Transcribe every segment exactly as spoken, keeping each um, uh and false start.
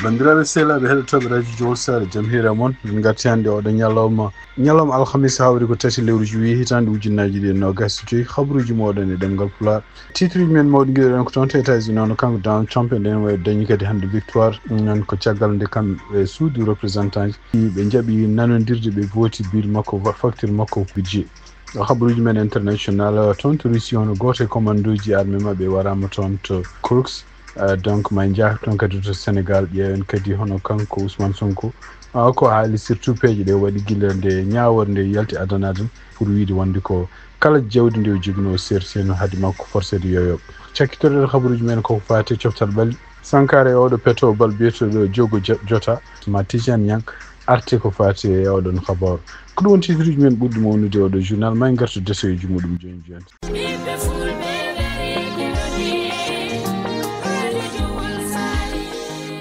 Banndiraaɓe sehilaaɓe heɗotooɓe Radio Jowol Saare, jam hiire mon. Min ngarti hannde oɗo ñalawma, ñalawma alhamis, hawri ko tati lewru juillet, hitaande ujunnaaji ɗiɗi e noogaas e joy. Habaruuji mooɗon e ɗemngal Pulaar. Titre uji men mawɗi ngiɗoɗen ko toon to États-Unis, hono kanko Donald Trump, e nden wayi dañi kadi hannde victoire, noon ko caggal nde kam e suudu représentant ji ɓe njaɓi nanondirde, ɓe vooti bill makko, va-, facture makko budget. Habaruuji men international, toon to Russie, hono gooto e commandooji armée maɓɓe waraama toon to Kursk. Euh, donc, ma en njaah toon kadi to Sénégal, ƴeewen kadi hono kanko Ousmane Sonko. Ah, ko haali surtout peeje ɗe waɗi gila nde ñaawoore nde yalti adana ɗum pour wiide wonde ko kala jawdi nde o joginoo o serti heen haade makko forcé de yoyo. Cakkitoreɗen habaruuji men koko faati e coftal ɓalli. Sankara e oɗo peto bal biyeteɗo Jogo Jo-, Jota, ma Tidiane Niang arte ko faati e oɗon habaru. Ko ɗum woni titre uji men ɓurɗi mawnude oɗo journal. Ma en ngartu desoyeeji muɗum jooni jooni.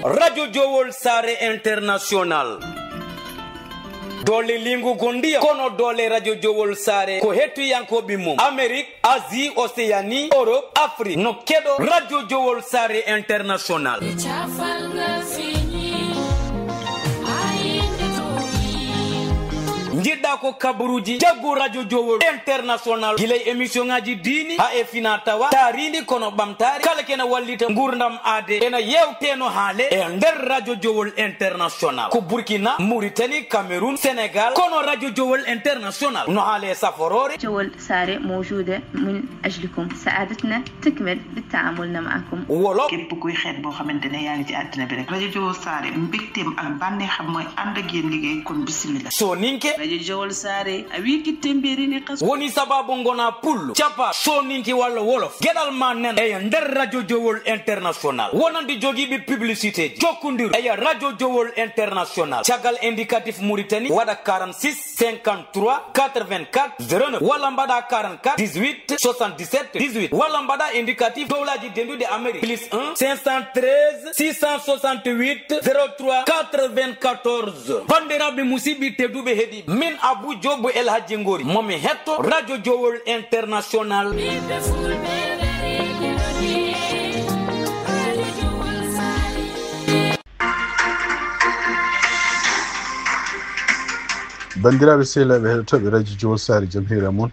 Radio Jowol Saare International. Doole lingu gondiya, kono doole Radio Jowol Saare ko hettiyankooɓe mum. Amérique, Asie, Océanie, Europe, Afrique. No keɗo Radio Jowol Saare International. Njiɗɗa ko kabaruuji jaggu Radio Jowol International. Gila e émission ngaji diini, haa e fina tawa, taariindi kono ɓamtaare. Kala kena wallita ngurdam aade. Ena yewte no haale e nder Radio Jowol International. Ko Burkina, Mauritanie, Cameroun, Sénégal. Kono Radio Jowol International no haale e saforoore. Jowol Saare موجودة من أجلكم. سعادتنا تكمل بتعاملنا معكم. Wolof. Képp kuy xeet boo xamante ne yaa ngi ci àddina bi rek. Radio Jowol Saare, mbégteem ak bànneexam mooy ànd ak yéen liggéey, kon bismillah. Sooninke. Radio Jowol Saare, a wi gitte mberini kas. Woni sababu ngona pullo, capa, sooninke walla wolof. Geɗal ma nen e nder Radio Jowol International. Wonande jogiiɓe publicité ji. Jokkondir e Radio Jowol International. Caggal indicatif Mauritanie, waɗa quarante-six cinquante-trois quatre-vingt-quatre zéro neuf, walla mbaɗa quarante-quatre dix-huit soixante-dix-sept dix-huit, walla mbaɗa indicatif dowlaji dendude Amérique, plus un cinq cent treize six cent soixante-huit zéro trois quatre-vingt-quatorze. Banndiraaɓe musidɓe tedduɓe heɗiiɓe, min Abou Diop El Hadji Ngori, momi hetto Radio Jowol International. Banndiraaɓe sehilaaɓe heɗotooɓe Radio Jowol Saare, jam hiire mon.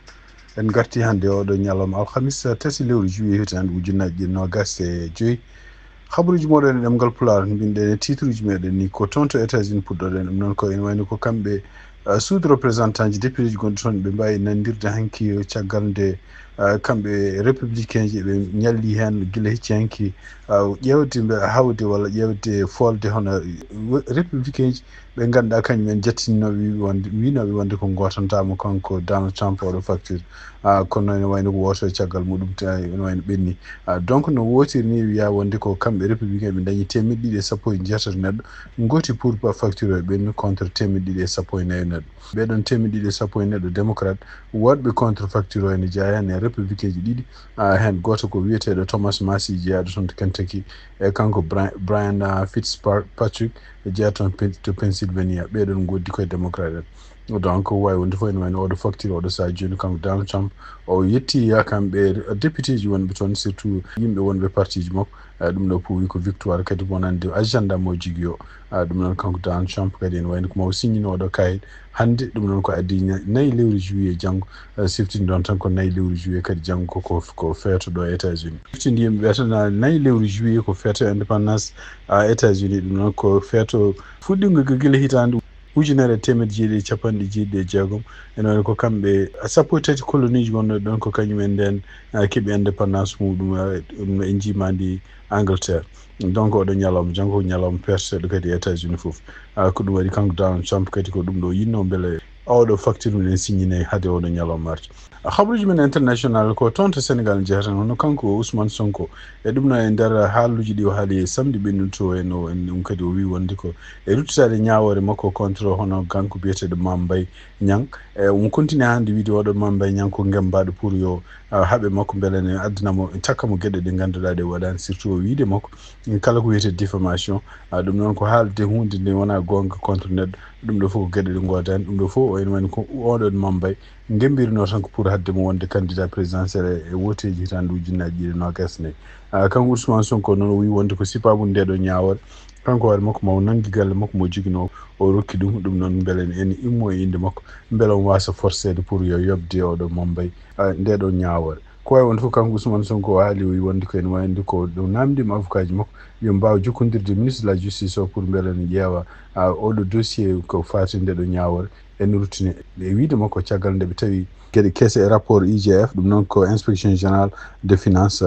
En ngarti hannde oɗo ñalawma alhamis, tati lewru juillet, hitaande ujunnaaji ɗiɗi noogaas e joy. Habaruuji mooɗon e ɗemngal Pulaar, mbinɗen e titre uji meɗen ni, ko toon to États-Unis puɗɗoɗen ɗum. Noon ko ene wayno ko kamɓe, ah, suudu représentant ji, député ji gonɗi toon, ɓe mbaawi nanondirde hanki caggal nde, ah, kamɓe républicain ji ɓe ñalli heen gila hecci hanki, ah, ƴeewde mbe-, hawde walla ƴeewde foolde hono républicain ji ɓe ngannduɗaa kañum en jattinooɓe, wiiɓe wonde, wiinooɓe wonde ko ngootantaamo kanko Donald Trump oɗo facture. Ah, kono ene wayno ko wooto e caggal muɗum, te ene wayno ɓenni. Ah, donc no wootiri ni wiya wonde ko kamɓe républicain ɓe dañi teemeɗɗe ɗiɗi e sappo e jeetati neɗɗo, ngooti pour ba facture o ɓenni contre teemeɗɗe ɗiɗi e sappo e nayo neɗɗo. Ɓeɗon teemeɗɗe ɗiɗi e sappo e neɗɗo démocrate, woɗɓe contre facture o ene jeyaa heen e républicain ji ɗiɗi. Ah, heen gooto ko wiyeteeɗo Thomas Massie, jeyaaɗo toon to Kentucky, e kanko Bri-, Brian, ah, Fitzpatrick, jeyaa toon Pen-, to Pennsylvania. Ɓeɗon ngooddi koye démocrate en. Donc, waawi wonde fof ene wayno oɗo facture, oɗo sahaa jooni kanko Donald Trump, o yetti kamɓe député ji wonɓe toon, surtout yimɓe wonɓe parti ji makko. Eh, ɗum ɗo fof wi ko victoire kadi wonande agenda mo jogii o. Ah, ɗum noon kanko Donald Trump kadi ene wayno ko mo signino oɗo kayit hannde. Ɗum noon ko adii na-, nayi lewru juillet janngo. Eh, siftinde ɗon tan ko nayi lewru juillet kadi janngo ko, ko, ko feeto ɗo e États-Unis. Siftinde yimɓe ɓe tan, ah, nayi lewru juillet ko feeto indépendance, ah, États-Unis. Ɗum noon ko feeto fuɗɗingo gila hitaande ujunere e teemedde jeeɗiɗi e capanɗe jeeɗiɗi e jeegom. Ene wayno ko kamɓe sappo e tati colonie ji gonɗo ɗon, ko kañum en nden, ah, keɓi indépendance muɗum, ah, ɗum en njiimaandi Angleterre. Donc, oɗo ñalawma, janngo ko ñalawma peerteteɗo kadi e États-Unis fof. Ah, ko ɗum waɗi kanko Donald Trump kadi ko ɗum ɗo yinno mbele oɗo facture mum en signine hade oɗo ñalawma arde. Habaruuji men international ko toon to Sénégal njeheten, hono kanko Ousmane Sonko. E ɗum noon e nder haaluuji ɗi o haali e samedi ɓennuɗo en o, en ɗum kadi o wi wonde ko e ruttitaade ñaawoore makko contre hono kanko biyeteeɗo Mame Mbaye Niang. E omo continue hannde wiide oɗo Mame Mbaye Niang ko ngembaaɗo pour yo, ah, haɓe makko mbele ne addana mo, takka mo geɗe ɗe ngannduɗaa ɗe waɗaani, surtout o wiide makko kala ko wiyetee diffamation. Ah, ɗum noon ko haalde huunde nde wonaa goonga contre neɗɗo. Ɗum ɗo fof ko geɗe ɗe ngoodaani. Ɗum ɗo fof o ene wayno ko oɗon Mame Mbaye ngembirnoo tan ko pour haɗde mo wonde candidat présidentiel e, e wooteeji hitaande ujunnaaji ɗiɗi e noogaas e nayi. Ah, kanko Ousmane Sonko noon o wiyi wonde ko sipaabu nde ɗo ñaawoore. Kanko hoore makko ma o nanngi galle makko mo joginoo, o rokki ɗum, ɗum noon mbele ene immo e innde makko, mbele omo waasa forceede pour yo yoɓde oɗo Mambay, ah, nde ɗo ñaawoore. Ko wayi wonde fof, kanko Ousmane Sonko o haali, o wiyi wonde ko ene wayande ko ɗo naamndiima avocatji makko yo mbaaw jokkondirde ministre de la justice o pour mbele ene ƴeewa, ah, oɗo dossier ko faati nde ɗo ñaawoore. Ene ruttini e wiyde makko caggal nde ɓe tawi geɗe keese e rapport I G F, ɗum noon ko inspection générale de finance,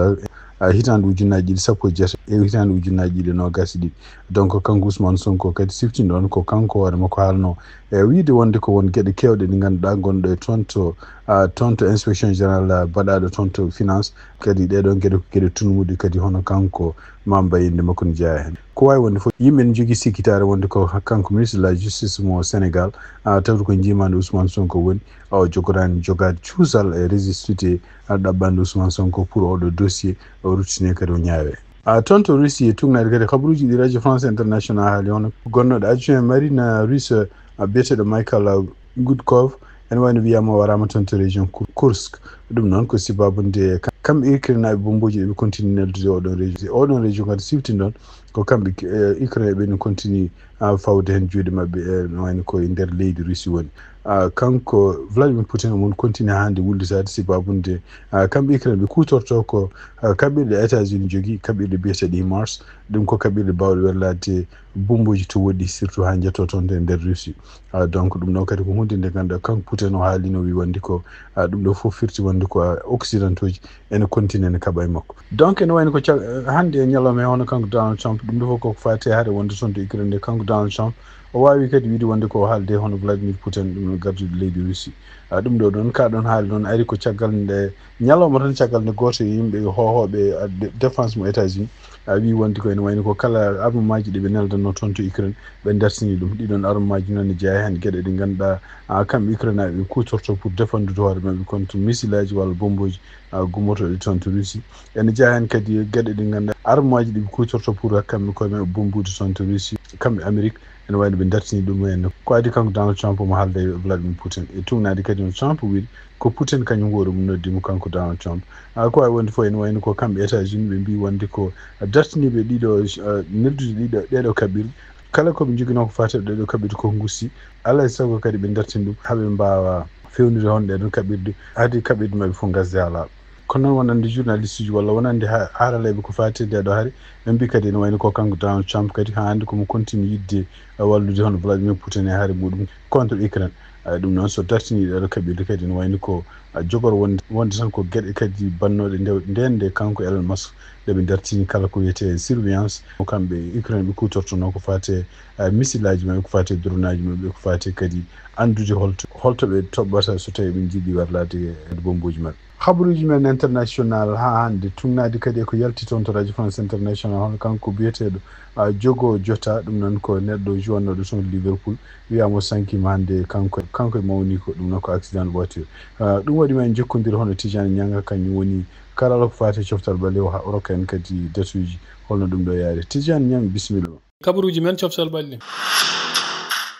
ah, hitaande ujunnaaji ɗiɗi sappo e jeetati e hitaande ujunnaaji ɗiɗi noogaas e ɗiɗi. Donc kanko Ousmane Sonko kadi sifti ɗoon ko kanko hoore makko haalno e wiyde wonde ko won geɗe keewɗe ɗe ngannduɗaa gonɗo e toon to, ah, toon to inspection générale, ah, baɗaaɗo toon to finance. Kadi ɗee ɗoon geɗe ko geɗe tunmuɗe kadi hono kanko Mambay innde makko ne jeyaa heen. Ko wayi wonde fof, yimɓe ne njogii sikkitaare wonde ko kanko ministre de la justice mo Sénégal, ah, tawde ko njiimaandi Ousmane Sonko woni, o jogoraani jogaade cuusal e réseau société, ah, ɗaɓɓande Ousmane Sonko pour oɗo dossier o ruttine kadi o ñaawe. Ah, toon to Russie e tugnaade kadi kabaruuji ɗi Radio France International haali hono gonnoɗo adjoint marine, ah, russe, ah, biyeteeɗo Michael, ah, Gudkov, ene wayno wiyaama o waraama toon to région Kur-, Kursk. Ɗum noon ko sibaabu nde ka-, kamɓe Ukraine naaɓe bombooji ɗe ɓe continue neldude oɗon région. Oɗon région kadi sifti noon ko kamɓe, eh, Ukraine ɓe no continue, ah, fawde heen juuɗe maɓɓe, eh, no wayno ko e nder leydi Russie woni. Ah, kanko Vladimir Putin omo continue hannde wullitaade sibaabu nde, ah, kamɓe Ukraine ɓe kuutorto ko, ah, kaɓirɗe États-Unis jogii, kaɓirɗe biyeteeɗe HIMARS. Ɗum ko kaɓirɗe baawɗe werlaade bombooji to woɗɗi, surtout haa njettoo toon e nder Russie. Ah, donc ɗum ɗo kadi ko huunde nde ngannduɗaa kanko Putin o haalino, wi wonde ko, ah, ɗum ɗo fof firti wonde ko, ah, occidentaux ji ene continue ene kaɓa e makko. Donc ene wayno ko ca-, hannde e ñalawma he hono kanko Donald Trump, ɗum ɗo fof koko faati e hare wonde toon to Ukraine nde, kanko Donald Trump o waawi kadi wiide wonde ko o haalde hono Vladimir Putin, ɗum no gardude leydi Russie. Ah, ɗum ɗo ɗoon ka ɗoon haali noon ari ko caggal nde ñalawma tan, caggal nde gooto e yimɓe hoohooɓe, ah, de-, défense mo États-Unis, ah, wi wonde ko ene wayno ko kala armemaaji ɗi ɓe neldanno toon to Ukraine ɓe dartini ɗum. Ɗiɗon armemaaji noon ne jeyaa heen geɗe ɗe ngannduɗaa, ah, kamɓe Ukraine ɓe kuutorto pour défendude hoore maɓɓe contre missile aji walla bombooji, ah, gummotooɗi toon to Russie. Ene jeyaa heen kadi geɗe ɗe ngannduɗaa armemaaji ɗi ɓe kuutorto pour kamɓe koye maɓɓe bombude toon to Russie, kamɓe Amérique. Ene wayno ɓe dartini ɗum heen. Ko adii kanko Donald Trump omo haalda e Vladimir Putin. E tugnaade kadi no Trump wiide ko Putin kañum woni ɗum noddi mo kanko Donald Trump. Ah, ko wayi wonde fof ene wayno ko kamɓe États-Unis ɓe mbii wonde ko dartiniiɓe ɗiɗo, ah, neldude ɗiɗo, ɗeɗo kaɓirɗe. Kala ko ɓe njoginoo ko faati e ɗeɗo kaɓirɗe ko ngusti. Alaa e sago kadi ɓe dartina ɗum haa ɓe mbaawa feewnude hono ɗeɗon kaɓirɗe. Haade kaɓirɗe maɓɓe fof ngasde haa laaɓa. Kono noon wonande journaliste uji walla wonande ha-, haaraleeɓe ko faati e nde ɗo hari, ɓe mbii kadi ene wayno ko kanko Donald Trump kadi haa hannde komo continue yiɗde, eh, wallude hono Vladimir Putin e hare muɗum contre Ukraine. Eh, ɗum noon so dartinii ɗeɗo kaɓirɗe kadi ene wayno ko, eh, jogor wonde, wonde tan ko geɗe kadi bannooɗe nde, nden nde kanko Elon Musk nde ɓe dartini kala ko wiyetee surveillance mo kamɓe Ukraine ɓe kuutortonoo ko faati e, eh, missile aji maɓɓe, ko faati e drone aji maɓɓe, ko faati kadi anndude holto, holto ɓe toɓɓata so tawii ɓe njiɗi werlaade e bombooji maɓɓe. Habaruuji men international haa hannde, tugnaade kadi e ko yalti toon to Radio France International, hono kanko biyeteeɗo, ah, Jogo Jota, ɗum noon ko neɗɗo juwannooɗo toon Liverpool, wiyaama o sankiima hannde, kanko, kanko e mawni ko ɗum noon ko accident de voiture. Ah, ɗum waɗi ma en njokkondira hono Tijani Ñanga, kañum woni karalla ko faati e coftal ɓaleewo, haa o rokka en kadi datuuji holno ɗum ɗo yaari. Tijani Ñang, bisimilla ma. Kabaruuji men coftal ɓalli.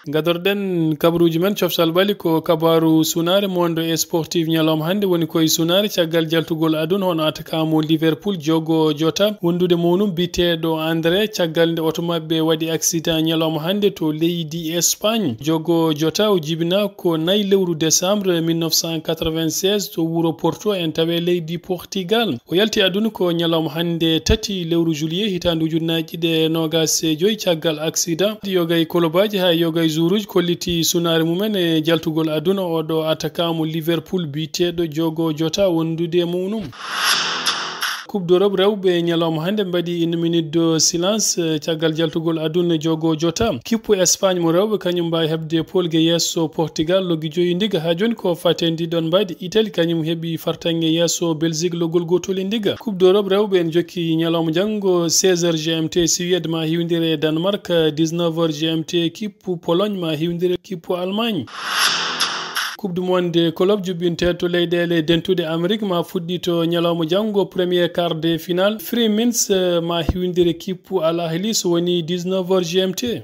Gadorɗen kabaruuji men coftal ɓalli ko kabaaru sunaare Mondo Sportif ñalawma hannde woni koye sunaare caggal jaltugol aduna hono attaquant mo Liverpool Jogo Jota wondude mawɗum biyeteeɗo André caggal nde oto maɓɓe waɗi accident ñalawma hannde to leydi Espagne. Jogo Jota o jibina ko nayi lewru décembre mille neuf cent quatre-vingt-seize to wuro Porto en tawe leydi Portugal. O yalti aduna ko ñalawma hannde tati lewru juillet hitaande ujunnaaji ɗiɗi e noogaas e joy caggal accident. Yogay kolobaaji haa yogay juruuji kolliti sunaare mumen e jaltugol aduna oɗo attaquant mo Liverpool biyeteeɗo Jogo Jota wondude e mawɗum. Coupe d'Europe rewɓe ñalawma hannde mbaɗi une minute de silence, eh, caggal jaltugol aduna Jogo Jota. Kippu Espagne mo rewɓe kañum mbaawi heɓde polge yeeso Portugal loggi joyi ndiga. Haa jooni ko fatendiɗon mbaɗi. Italie kañum heɓi fartaŋŋe yeeso Belgique loggol gootol e ndiga. Coupe d'Europe rewɓe en jokki ñalawma janngo seize heures G M T, Suède ma hiwndire e Danemark, dix-neuf heures G M T, kippu Pologne ma hiwndire kippu Allemagne. Coupe du monde club jubbinteeɗo to leyɗeele dentuɗe Amérique ma fuɗɗito ñalawma janngo premier quart de finale. Fremantle, eh, ma hiwndire kippu Al Ahli so woni dix-neuf heures G M T.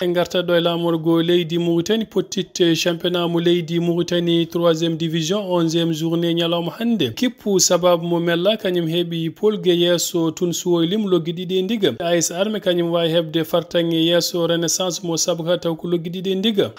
En ngartat ɗo e laamorgo leydi Mauritanie, pottitte championnat mo leydi Mauritanie, troisième division, onzième journée ñalawma hannde. Kippu Sababu mo Mella kañum heɓi polge yeeso tun suwoylim loggi ɗiɗi e ndiga. A S Armée kañum waawi heɓde fartaŋŋe yeeso Renaissance mo Sabka taw ko loggi ɗiɗi e ndiga.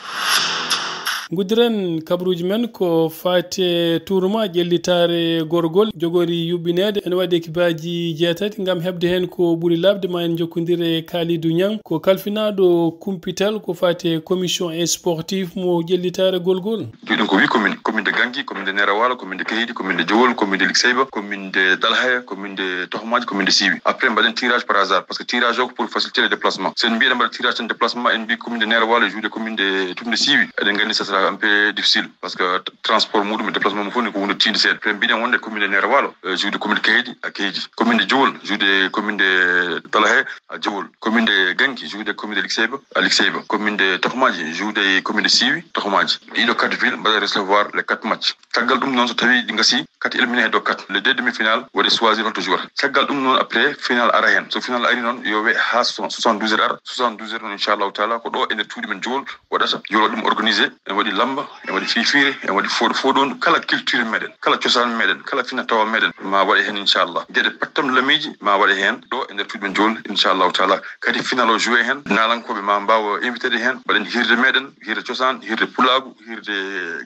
Nguddiren kabaruuji men ko faati e tournoi ƴellitaare gorgol jogori yuɓɓineede. Ene waɗi ekipaaji jeetati ngam heɓde heen ko ɓuri laaɓde. Ma en njokkondir e Kalidou Niang, ko kalfinaaɗo kumpital ko faati e commission sportive mo ƴellitaare gorgol. Mbiɗen ko huit communes, commune de Ganki, commune de Neera Waalo, commune de Kehidi, commune de Jowol, commune de Likseyba, commune de Dalhaya, commune de Tohmaji, commune de Siwi. Après, mbaɗen tirage par hasard, parce que tirage o ko pour faciliter le déplacement. So en mbiɗen mbaɗa tirage tan déplacement, en mbi commune de Neera Waalo e jouer commune de, commune de Siwi, eɗen nganndi ça sera un peu difficile, parce que t-, transport muɗum e déplacement mum fof ni ko hunde tiinde seeɗa. Après, mbiɗen wonde commune de Neera Waalo, euh, jouer commune de Kehidi à Kehidi, commune de Jowol, jouer commune de Dalhaya à Jowol, commune de Ganki, jouer commune de Likseyba à Likseyba, commune de Tohmaji, jouer commune de Siwi, Tohmaji. Ɗiɗo quatre villes mbaɗa recevoir les quatre matchs. Caggal ɗum noon, so tawi ɗi ngasi, kadi éliminés heddo quatre, les deux demi-finales, waɗi choisir holto jouer. Caggal ɗum noon, après, final ara heen. So final ari noon, yo we haa soixante-douze heures ara. Soixante-douze heures noon, inchallahu taala, ko ɗo e nder cuuɗi men Jowol waɗata. Yo waɗ ɗum organisé, en waɗi lamba, en waɗi fifiire, en waɗi fooɗo fooɗondu. Kala culture meɗen, kala cosaan meɗen, kala fina tawa meɗen, ma waɗe heen, inchallah. Geɗe pattam lamiiji, ma waɗe heen, ɗo e nder cuuɗi men Jowol, inchallahu taala. Kadi final o joué heen, naalankooɓe ma mbaawa invité de heen, mbaɗen hirde meɗen, hirde cosaan, hirde pulaagu, hirde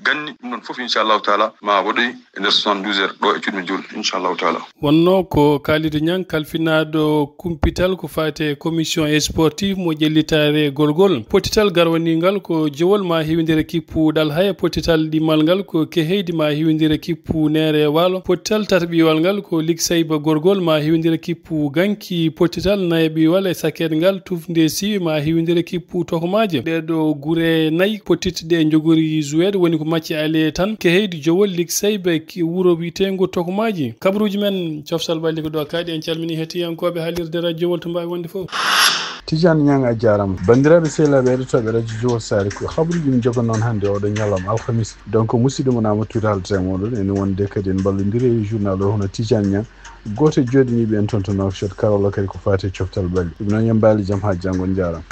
ganni. Ɗum ɗon fof, inchallahu taala, ma waɗoy e nder soixante-douze heures ɗo e cuuɗi men Jowol, inchallahu taala. Wonno ko Kalidou Niang, kalfinaaɗo kumpital ko faati e commission sportive mo ƴellitaare gorgol. Pottital garwaningal ko Jowol ma hewindira kippu Dalhaya, pottital ɗimmal ngal ko Keheydi ma hewindira kippu Neere Waalo, pottital tataɓiwal ngal ko Likseyba gorgol ma hewindira kippu Ganki, pottital nayaɓiwal e saket ngal tufnde Siwi ma hewindira kippu Tohmaji. Ɗeɗo gure nayi pottitte ɗe jogori joueede woni ko match aller tan. Keheydi, Jowol, Likseyba e ki-, wuro wiyeteengo Tohmaji. Kabaruuji men, coftal ɓalli ko ɗo kaaɗi. En calmini hettiyankooɓe haalirde Radio Jowol to mbaawi wonde fof. Tidiane Niang, a jaaraama. Banndiraaɓe sehilaaɓe heɗotooɓe Radio Jowol Saare, ko habaruuji min njogo noon hannde oɗo ñalawma alhamis. Donc, musidɗo mon Amadou Touré haalata e mooɗon, ene wonde kadi en mballondiri e journal o hono Tidiane Niang, gooto e jooɗiniiɓe en toon to Nouakchott, karalla kadi ko faati e coftal ɓalli. Ɗum noon, yo mbaali jam haa janngo, on njaaraama.